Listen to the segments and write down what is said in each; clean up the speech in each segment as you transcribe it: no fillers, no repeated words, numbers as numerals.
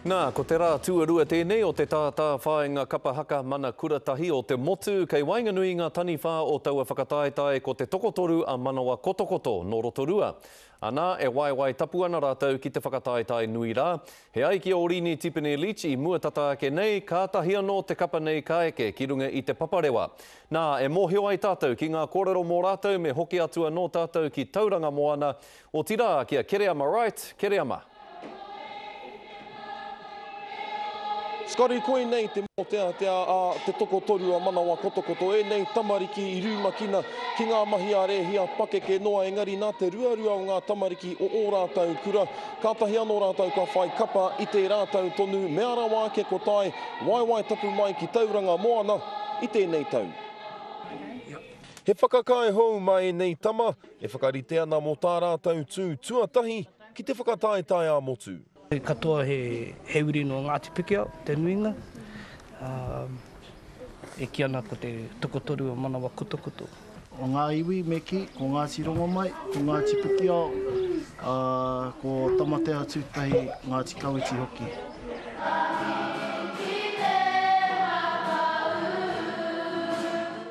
Nā, ko te rā tuarua tēnei o te tātāwhāinga kapa haka mana kura tahi o te motu, kei waenganui i ngā taniwha o taua whakataetae ko te tokotoru a Manawa Kotokoto nō Rotorua. Anā, e waewae tapu ana rātou ki te whakataetae nui rā. He ai ki a Orini Tipene Leach i mua tata ake nei, kātahi anō te kapa nei ka eke ki runga i te paparewa. Nā, e mōhio ai tātou ki ngā kōrero mō rātou me hoki atu anō tātou ki Tauranga Moana, otirā ki a Kereama Wright, Kereama. Scotty, koinei te mōteatea a te tokotoru a Manawa Kotokoto, ēnei tamariki i rūmakina ki ngā mahi a rēhia pakeke noa, engari nā te ruarua o ngā tamariki o ō rātou kura, kātahi anō rātou ka whai kapa i tērā tau tonu, mea rawa ake ko tae waewae tapu mai ki Tauranga Moana i tēnei tau. He whakakae hou mā ēnei tama, e whakarite ana mō tā rātou tū tuatahi ki te whakataetae ā-motu. Katoa he uri nō Ngāti Pikiao te nuinga, ā, e kī ana ko te tokotoru o Manawa Kotokoto. O ngā iwi me kī, ko Ngāti Rongomai, ko Ngāti Pikiao, ā, ko Tamatea Tūtahi, Ngāti Kawiti hoki.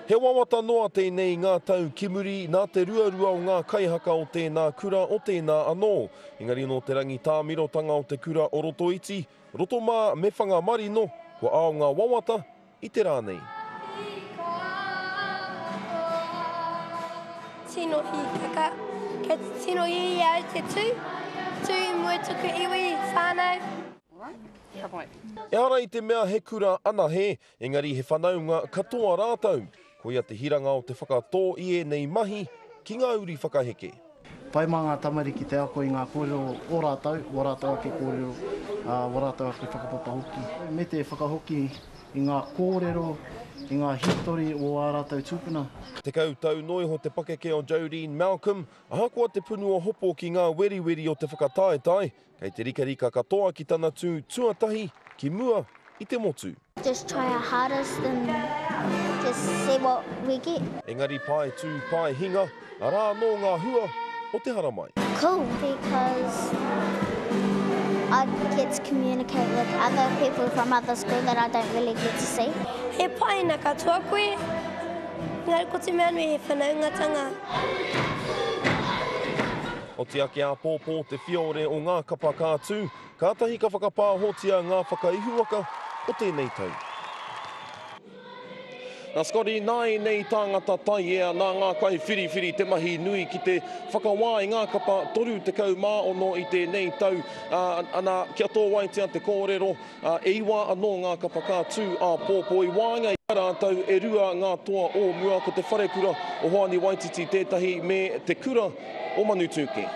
He wawata noa tēnei i ngā tau ki muri nā te ruarua o ngā kaihaka o tēnā kura o tēnā anō. Engari nō te rangitāmirotanga o te kura o Rotoiti, Rotomā me Whangamarino, kua ao ngā wawata i te rā nei. Tino hīkaka, kei te tino hiahia au te tū, tū i mua i tuku iwi, whānau. Ehara i te mea he kura anahe, engari he whanaunga katoa rātou. Koia te hiranga o te whakatō i ēnei mahi ki ngā uri whakaheke. Pai mā ngā tamariki te ako i ngā kōrero o rātou, wā rātou ake kōrero, ā, wā rātou ake whakapapa hoki. Me te whakahoki i ngā kōrero, i ngā hītori o ā rātou tūpuna. 10 tau noa iho te pakeke o Jodene Malcolm, ahakoa te punua hopo ki ngā weriweri o te whakataetae, Kei te rikarika katoa ki tana tū tuatahi ki mua i te motu. Just try our hardest and just see what we get. Engari pae tū, pae hinga, arā anō ngā hua o te haramai. Cool because I get to communicate with other people from other school that I don't really get to see. He pai ina katoa koe, engari ko te mea nui he whanaungatanga. Oti ake āpōpō te whiore o ngā kapa ka tū, kātahi ka whakapāhotia ngā whakaihuwaka o tēnei tau. Nā Scotty, nā ēnei tāngata taiea, nā ngā kaiwhiriwhiri te mahi nui ki te whakawā i ngā kapa 36 i tēnei tau. Ā, ana, kia tōwaitia te kōrero, Ā, e iwa anō ngā kapa ka tū āpōpō i waenga i a rātou e rua ngā toa o mua, ko te wharekura o Hoani Waititi tētahi me te kura o Manutūkē.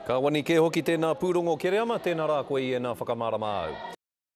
Ka wani kē hoki tēnā pūrongo Kereama, tēnā rā koe i ēnā whakamārama āu.